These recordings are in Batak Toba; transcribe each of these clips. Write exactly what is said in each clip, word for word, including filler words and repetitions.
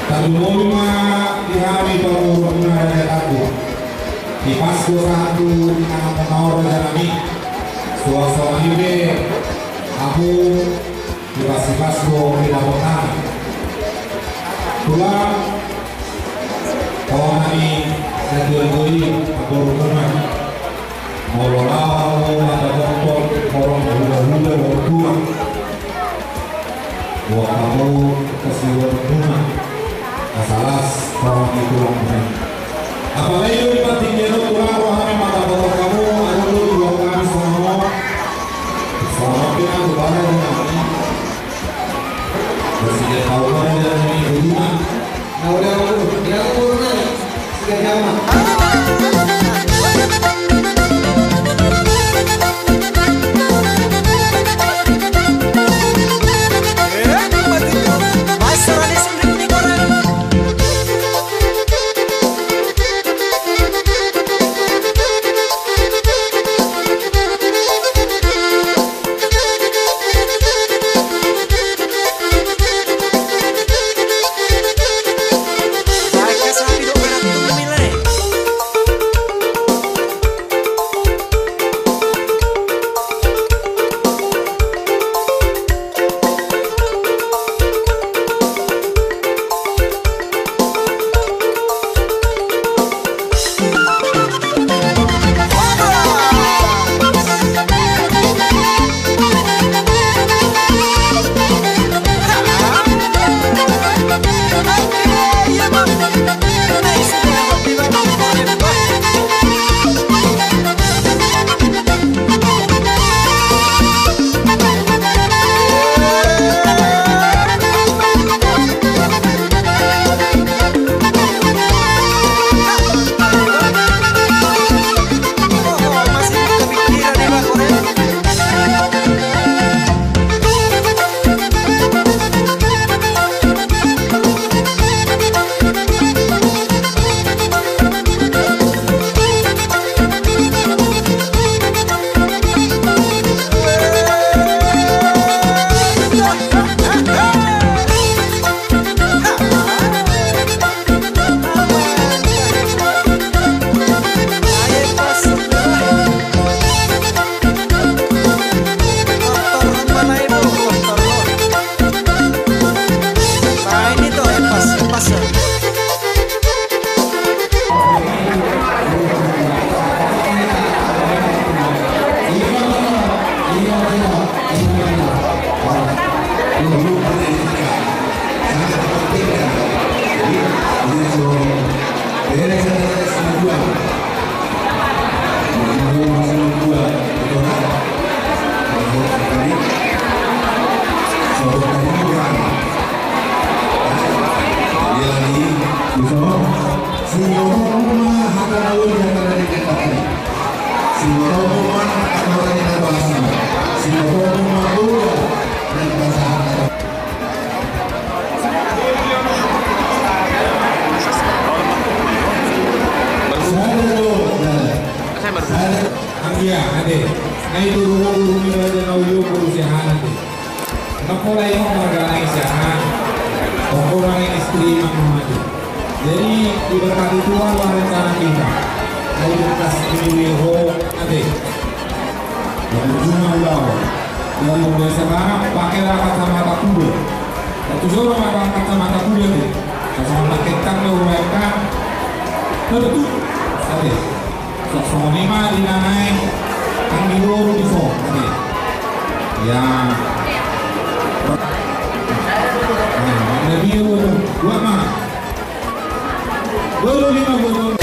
Tarlumobi ma di hami pamoruonmuna Raja Tanggu. Hipas do sahat tu ingananmuna on, raja nami. Suang songon i pe hamu, hipas-hipas do didapot hami. Tulang, ho nami na tuatua i, pamoruonmuna. Molo laho hamu mandapothon horong hulahula, horong tulang, boan hamu tu siborunmuna, asa las horong ni tulangmuna i. Apala i do di partingkian on, tulang, ro hami mandapothon hamu, adong do tulang nami songon on. Songon on pe nang tu bana do nami. Bersih dia tahu mana dia nami, Budina. Nah, udah, udah, udah. Dia aku turun aja. Sudah nyaman. Anggia, ate. Nai tu rumah guru ni raja na uyo guru siahaan, ate. Nang pola i ho marga nai siahaan. Tongko nai istri manang mati. Jadi, diberkati Tuhan lah rencana kita. Nai berkas ini ho, ate. Yang cuma ulang. Yang mulai sekarang, pakailah kacamata kuda. Waktu suruh pakai kacamata kuda, ate. Kacamata kentang, lo, ulang kan. Betul. Ate. Songon i ma di na naeng anggi boru di son, ate. Ya. Nah, na biru tu, dua ma. Dua, dua, lima, dua, dua.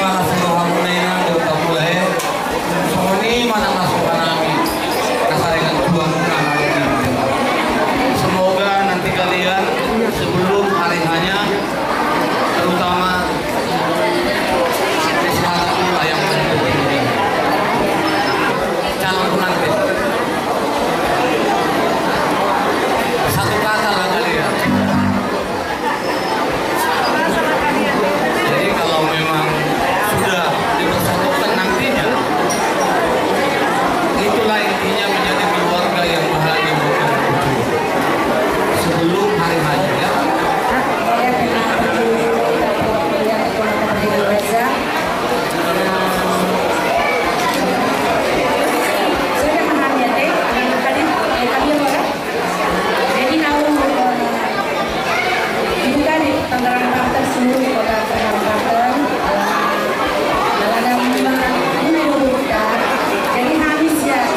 Masa rohamuna, Inang, dohot hamuna, eh. Songon i ma na masukan nami. Kasaringan tuan na nami. Semoga nanti kalian sebelum hari hanya, terutama kesehatan yang paling penting ini. Calon pengantin. Satu kata lah kalian. Jadi kalau memang sudah dipersatukan nantinya, itulah intinya menjadi keluarga yang bahagia buat kita. Sebelum hari hanya, ya. Jadi, au, eh, dibuka di Tangerang, Banten, seluruh kota Tangerang, Banten, eh, dalam lima, lima ribu hektar. Jadi, hami siap,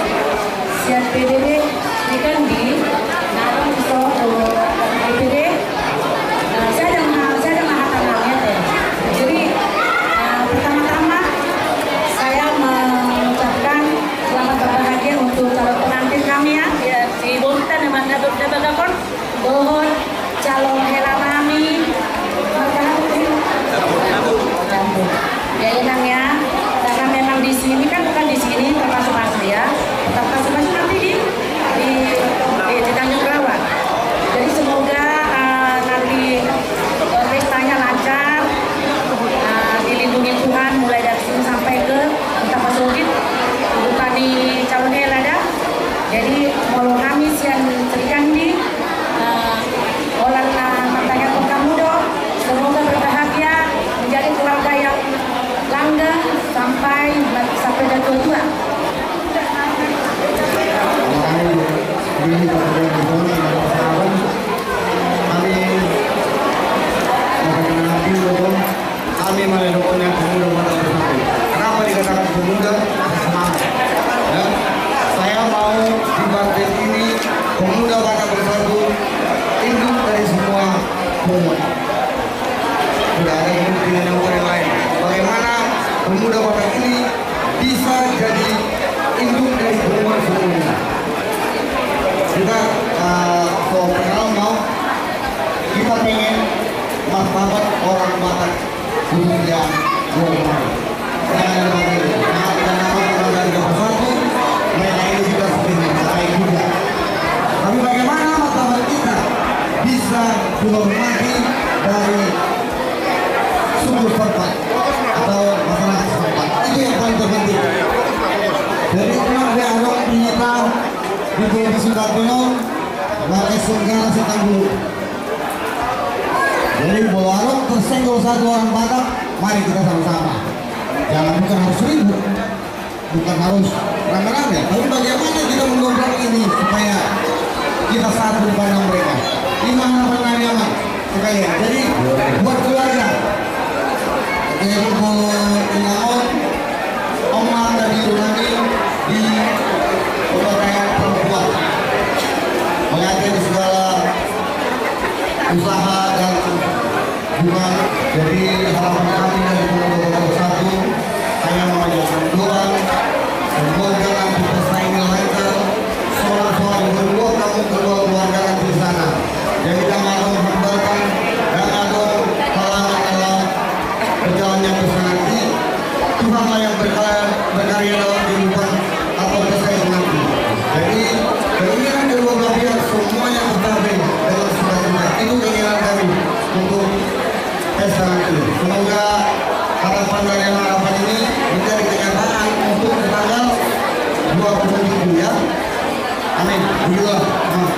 siap P B B, ini kan di, nah, so, eh, P B B, eh, saya ada ma-, saya ada mahata namanya tuh. Jadi, eh, pertama-tama, saya mengucapkan selamat berbahagia untuk calon pengantin kami, ya. Ya, si Bonta nama, nama, nama, dohot calon hela nami. Ya, Inang, ya. Karena memang di sini kan bukan di sini, terpaksa-paksa, ya. Terpaksa-paksa nanti di, di, di, di Tanjung Rawa. Jadi semoga, eh, nanti, eh, pestanya lancar, eh, dilindungi Tuhan mulai dari sini sampai ke Kota Pasogit, bukan di calon hela da. Jadi, molo hami sian Serikandi, eh, holan na martangiangkon hamu do, semoga berbahagia, menjadi keluarga yang langgeng sampai, sampai tua-tua. Amin. Hami mauliate ma di Tuhan, pemuda Batak Bersatu. Kenapa dikatakan pemuda? Semangat. Ya. Saya mau di partai ini, pemuda Batak Bersatu, induk dari semua pemuda. Tidak ada induk dengan yang lain. Bagaimana pemuda Batak ini bisa jadi induk dari pemuda semuanya? Kita, eh, so pertama mau kita pengen martabat orang Batak khususnya dua orang. Jangan lupa ini. Nah, kita dapat orang dari Batak Bersatu, mereka ini juga sebenarnya baik juga. Tapi bagaimana martabat kita bisa dihormati dari suku setempat atau masyarakat setempat? Itu yang paling terpenting. Jadi, memang dia orang kita di P B B Sukapenong, maka segala setanggul. Jadi, molo adong tersenggol satu orang Batak, mari kita sama-sama. Jangan, bukan harus ribut, bukan harus rame-rame, tapi bagaimana kita mendongkrak ini supaya kita satu di pandang mereka. Ini harapan kami, Amang, sekalian. Jadi, buat keluarga, jadi, molo inangon, Om, Amang, dari Yunani di Kota Perempuan. Melihat dari segala usaha dan dukungan. Jadi, harapan kami dari Pemuda Batak Bersatu hanya memanjatkan doa, semoga nanti pesta ini lancar. Soal-soal berdua kamu kedua keluarga nanti di sana. Jadi, jangan ada hambatan, jangan ada halangan dalam perjalanannya pesta nanti. Tuhanlah yang berka-, berkarya dalam kehidupan atau pesta itu nanti. Jadi, keinginan kedua belah pihak semuanya tercapai dalam sukacita. Itu keinginan kami untuk pesta nanti. Semoga harapan dari harapan ini menjadi kenyataan untuk tanggal dua puluh tujuh, ya. Amin. Begitulah. Nah.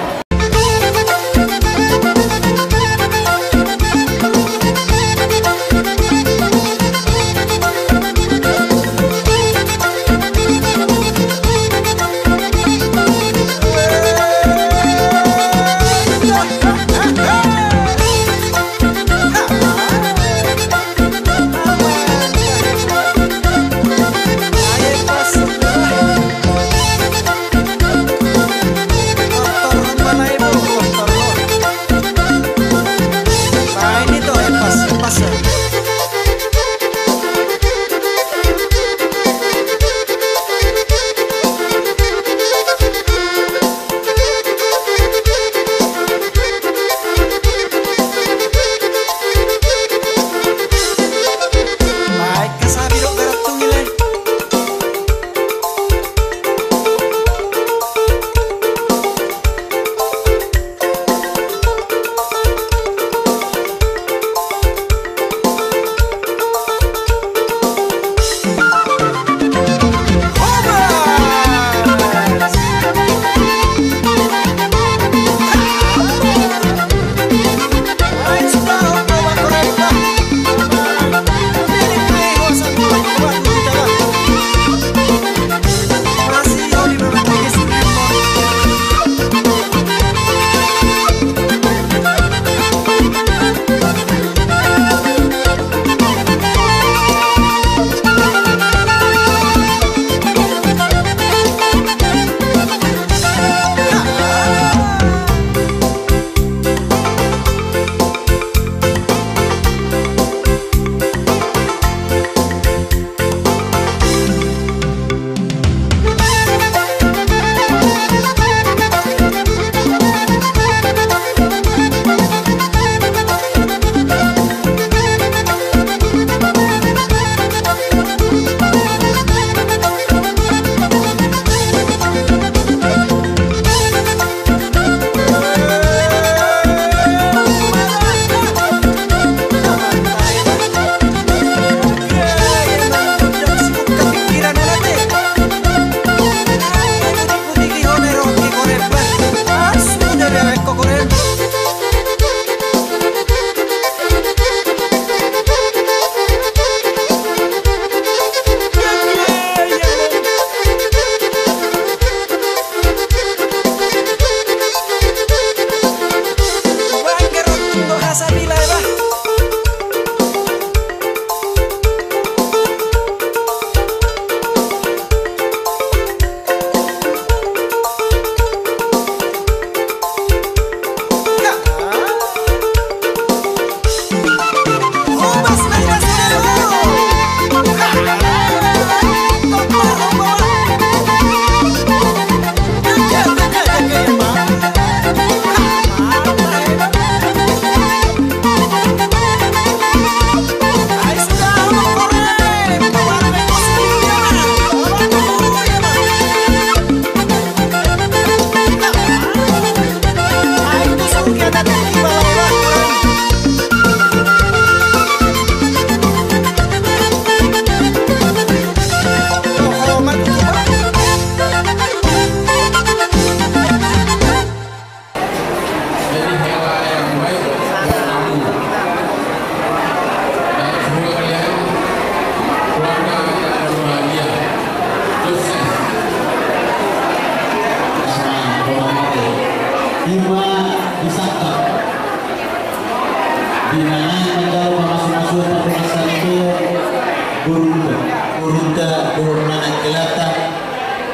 Borunta, borunta dohot manang gelanta,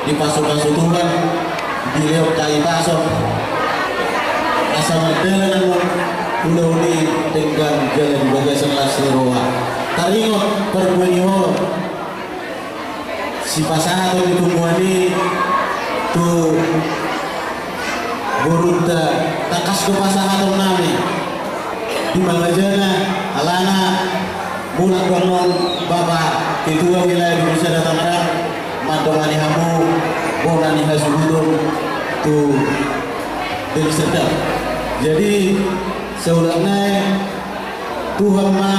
dipasupasu Tuhan, dilehon hahipason, asa mardalan annon ulaon i denggan jala di bagasan las ni roha. Taringot parbue ni holong, sipasahaton ni punguan i tu borunta, tangkas do pasahaton nami di mangajana, alana mulak do annon Bapa Ketua Wilayah Dusun Sada Tangerang mandongani hamu bona ni hasuhuton tu Deli Serdang. Jadi saulak nai, Tuhan ma.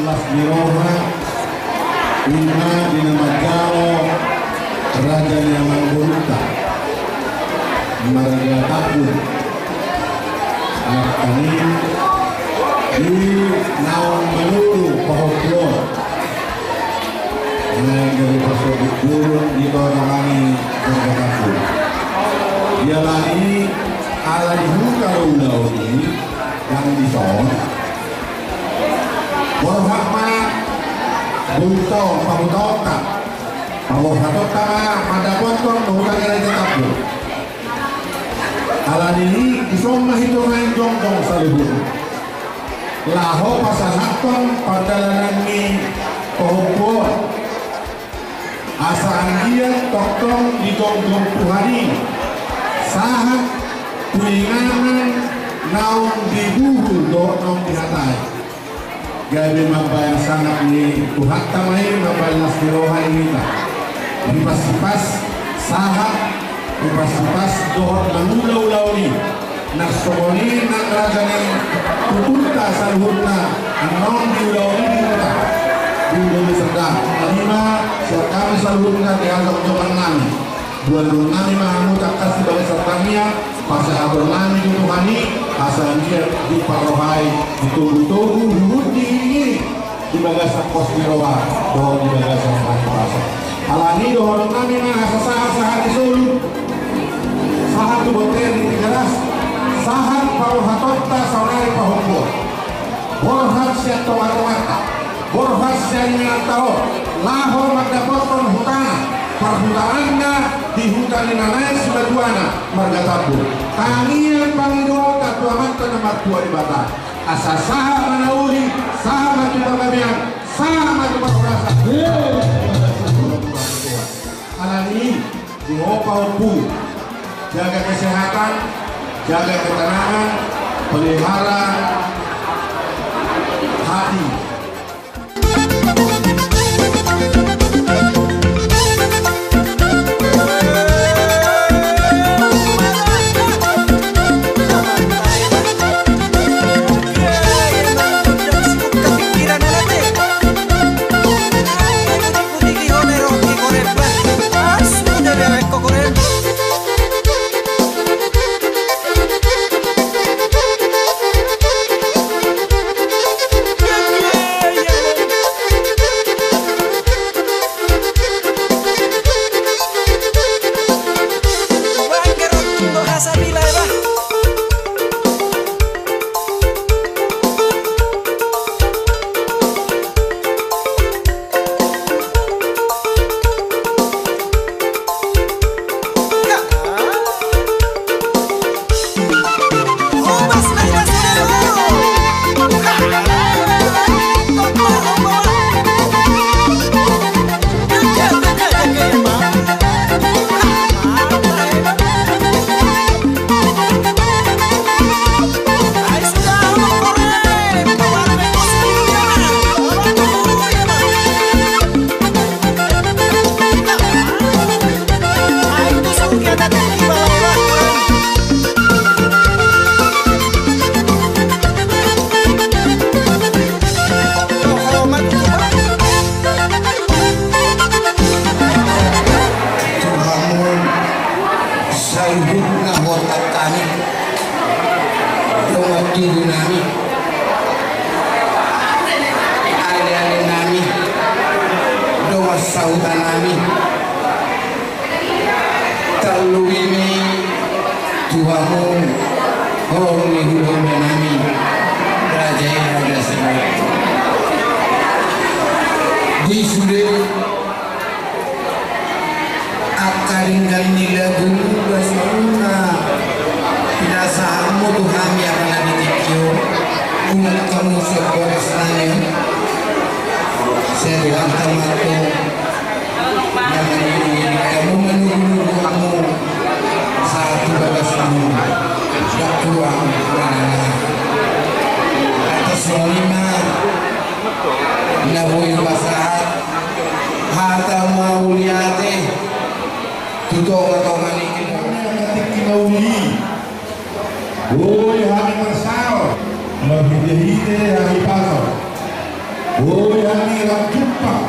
Las ni roha, ima di na manjalo raja ni amangborunta, marga Tambun. Martani di naung manuru pahompu on. Naeng gabe pasogit burung di tonga ni marga Tambun. Dialani ala di huta do ulaon i, nang dison. Borhat ma boruta on, pahutaonta. Paborhatonta ma mandapothon huta ni raja Tambun. Alani i, dison ma hita naeng jongjong saluhutna. Laho pasahathon pardalanan ni pahompu on. Asa anggiat tongtong dijongjong Tuhan i sahat tu inganan naung dibuhul dohot naung dihatai. Gabe mambahen sangap ni Tuhanta ma i, mambahen las ni roha i hita. Dipasipas sahat, dipasipas dohot mangula ulaon i. Nang songon i nang raja ni tutunta saluhutna, annon di ulaon i di huta, di Deli Serdang. Ima sian hami saluhutna di haha jongjongannami. Boanonnami ma hamu tangkas di bagasan tangiang, pasahatonnami tu Tuhan i, asa anggiat diparrohai, ditogutogu, huhut diiringiring di bagasan pos ni roha dohot di bagasan hahipason. Alani i dohononnami ma asa sahat-sahat ni solu, sahat tu bontean ni Tigaras, sahat paborhatonta saonari pahompu on. Borhat sian tongatonganta, borhat sian ingananta on, laho mandapothon hutana, parhutaanna di huta ni nanaeng sibatuana, marga Tambun. Tangiang pangidoanta tu Amanta na martua Debata. Asa sahat ma na uli, sahat ma tu panggabean, sahat ma tu parhorasan. Alani i, di ho pahompu, jaga kesehatan, jaga ketenangan, pelihara hati. Nami, dongan tubu nami, ale-ale nami, dongan sahuta nami, tarlumobi ma i tu hamu, holong ni hulahula nami, raja i Raja Sinurat. Di sude angka denggan ni lagu, basa na pinasahatmu tu hami apala di tingki on, unang hamu sian bagas nami on. Sai Tuhanta ma antong na mangiringiring hamu, manugunugu hamu sahat tu bagasmu, ndang kurang manang aha. Atas songon i ma na boi pasahat hata mauliate tu tongatonga ni tingki na uli i. Boi hami marsaor marhitehite hahipason. Boi hami rap jumpang,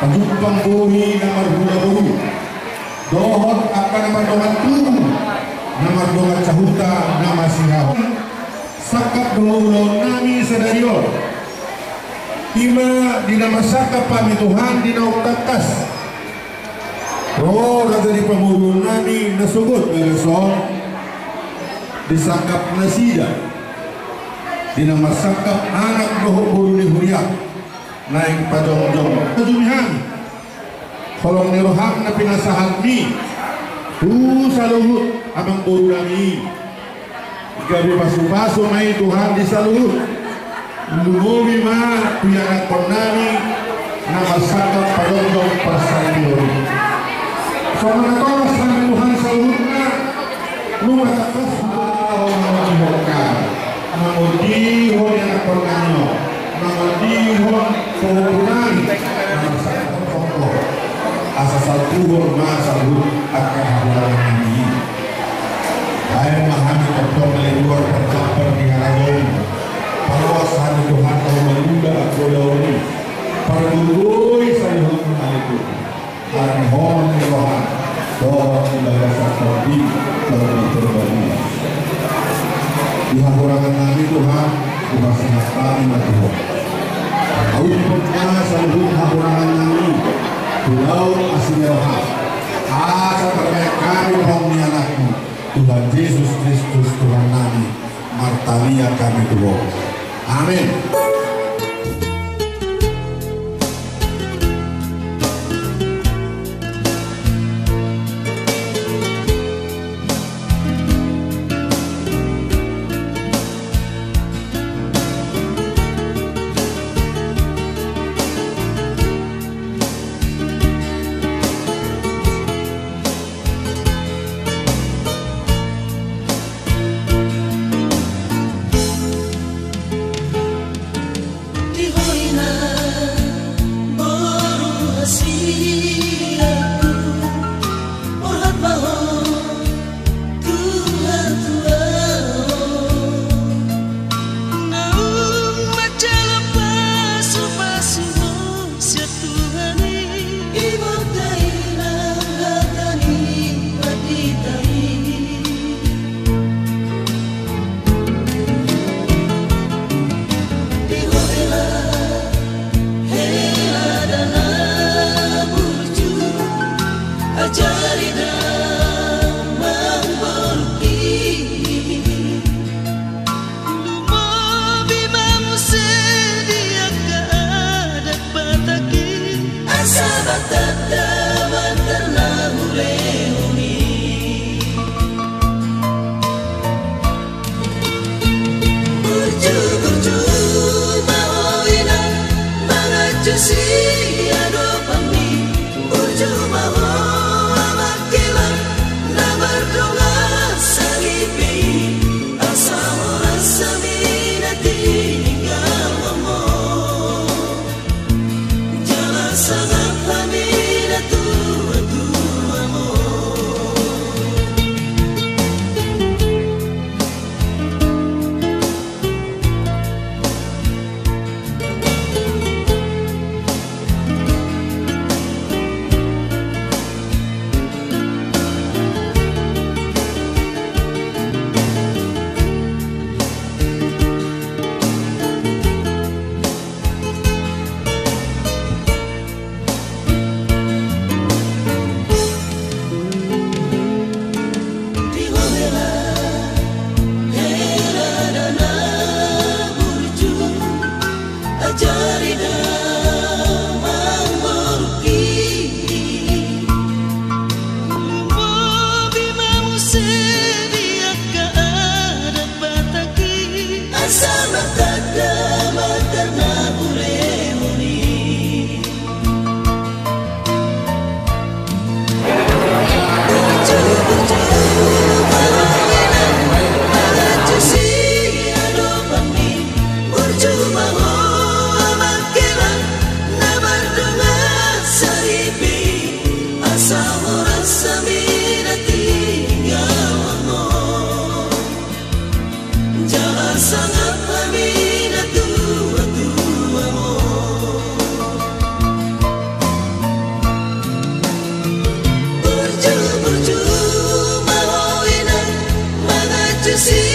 pajumpang bohi na marhula boru dohot angka na mardongan tubu, na mardongan sahuta, na masirahon. Sangkap dohot ulaon nami sadari on, i ma di na marsangkap hami Tuhan di naung tangkas. Ro raja ni pamoruon nami na sogot bagas on, disangkap nasida di na marsangkap anak dohot boru ni huria naeng pajongjong. Pajongjong hami holong ni roham na pinasahatmi tu saluhut amangboru nami i. Gabe pasupasu ma i Tuhan di saluhut. Lumobi ma tu ianakhon nami na marsangkap pajongjong parsaripeon i. Songon na tongtong hami Tuhan saluhutna, nunga tangkas ma ho mangondihon hami, mangondihon ianakhon nami on, mangondihon pahompu nami na marsangkap. Asa salpuhon ma saluhut angka hahurangan nami i. Baen ma hami tongtong na liluar parjambar ni harajaon. Paloas hami Tuhan, na mangula angka ulaon i. Pargogoi saluhutna hami Tuhan. Hami holan ni roha dohot di bagasan tondi, tondi Purbadia. Di hahurangan nami Tuhan, hupasahat hami ma tu Ho. Pasahat ma saluhut hahurangan nami tu Ho asi ni roha. Asa tarbaen hami tu Ho, ni Anakmu, Tuhan Jesus Kristus Tuhan nami, martangiang hami tu Ho. Amen. Sangap hami natuatuam on. Burjuburju ma ho inang mangantusi